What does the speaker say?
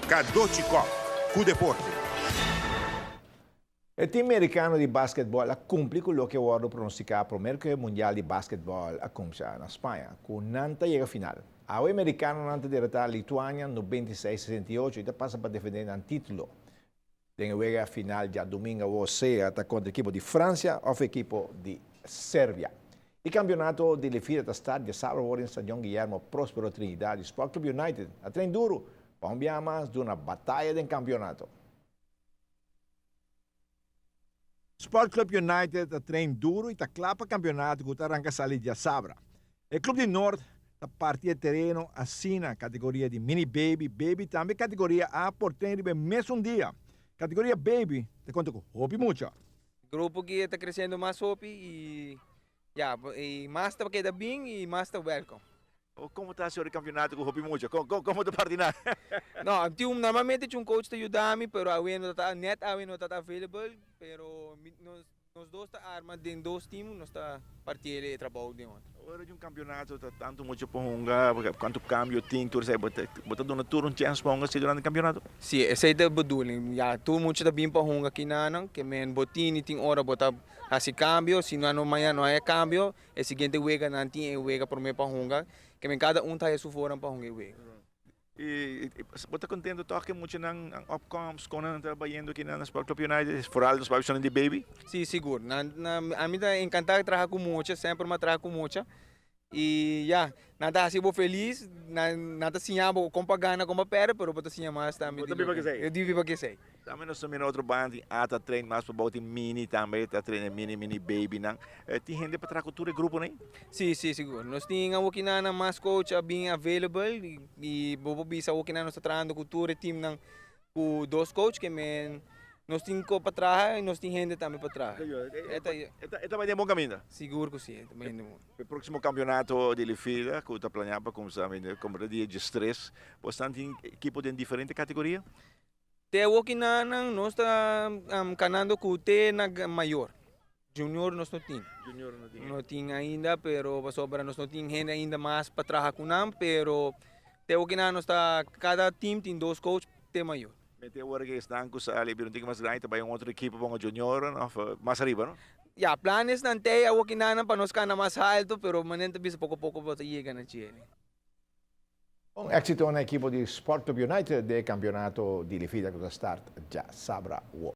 Cadochi Kock, cu deporte. E team Mericano di basketball a cumpli cu loke a wordo pronostica promer cu e Mundial di Basketball a cumpsa na Spaña, cu nan ta yega final. Awe e Mericanonan ta derota Lituania 96 68 y ta pasa pa defende nan titulo. Den e wega final djadumingo awor sea ta contra ekipo di Francia of ekipo di Serbia. E campeonato di Lefida ta start diasabra awor den Stadion Guillermo Prospero Trinidad y Sport Club United a train duro pa un biaha mas duna bataya den campeonato. Sport Club United ta train duro y ta cla pa campeonato cu ta ranca sali diasabra. E club di Noord ta parti e tereno asina, categoria di mini baby, baby tambe categoria A por train riba e mesun dia. Categoria baby ta conta cu hopi mucha. Grupo ki ta creciendo mas hopi y ya y mas ta keda bin y mas ta welcome. Como ta haci ora di campeonato cu hopi mucha? Como ta parti nan? No, tin un, normalmente tin un coach ta yuda mi, pero awe no ta, net awe no ta available, pero mi, nos, nos dos ta arma den dos team, nos ta parti e trabou den otro. Ora di un campeonato ta tanto mucha pa hunga, cuanto cambio tin, tur esey, bo ta, bo ta duna tur un chance pa hunga si durante campeonato? Si, esey ta e bedoeling, ya, tur mucha ta bin pa hunga kinanan, ke men bo tin y tin ora bo ta haci cambio, si no mañana no haya cambio, E siguiente wega nan tin e wega prome pa hunga, ke men kada un ta haya su foran pa hunga e wega. I bo ta kontento tòg ke muchanan opkomst kon nan ta bayendo aki na Sport Club United, foral nos papia di baby? Si, sigur. Nan, nan, ami ta enkantá di traha ku mucha, semper mi a traha ku mucha. I ya, nan ta hasi bo felis, nan, nan ta siña bo kon pa gana, kon pa pèrdè, pero bo ta siña mas tambe Bo ta biba kesei? Yo biba kesei. Tambe nos ta mira otro banda tin A ta train mas pabou tin mini tambe ta train e mini mini baby nan. Tin hende pa traha ku tur e gruponan ei? Si, si, sigur. Nos tin awokinan mas coach a bin available i bo por bisa awokinan nos ta trahando ku tur e teamnan ku dos coach ke men nos tin ko pa traha i nos tin hende tambe pa traha. E ta bai den bon kaminda? Sigur ku si, e ta bai den bon. E próksimo kampionato di Lifida ku ta planeá pa kumsa komprende dia diestres, bo esnan tin ekipo den diferente kategoria? Te awokinanan nos ta kanando ku te na mayor. Junior nos no tin. Junior no tin. No tin ainda, pero pasobra nos no tin hende ainda mas pa traha ku nan, pero te awokinan nos ta kada team tin dos coach te mayor. Mete awor ke esnan ku sali bira un tiki mas grandi ta bai un otro ekipo pa un junior of mas ariba no? Ya, planesnan te awokinanan pa nos kana mas alto, pero manera ta bisa poko poko bo ta yega na djele. Un éxito na ekipo di Sport Club United den e kampionato di Lifida ku ta start djasabra.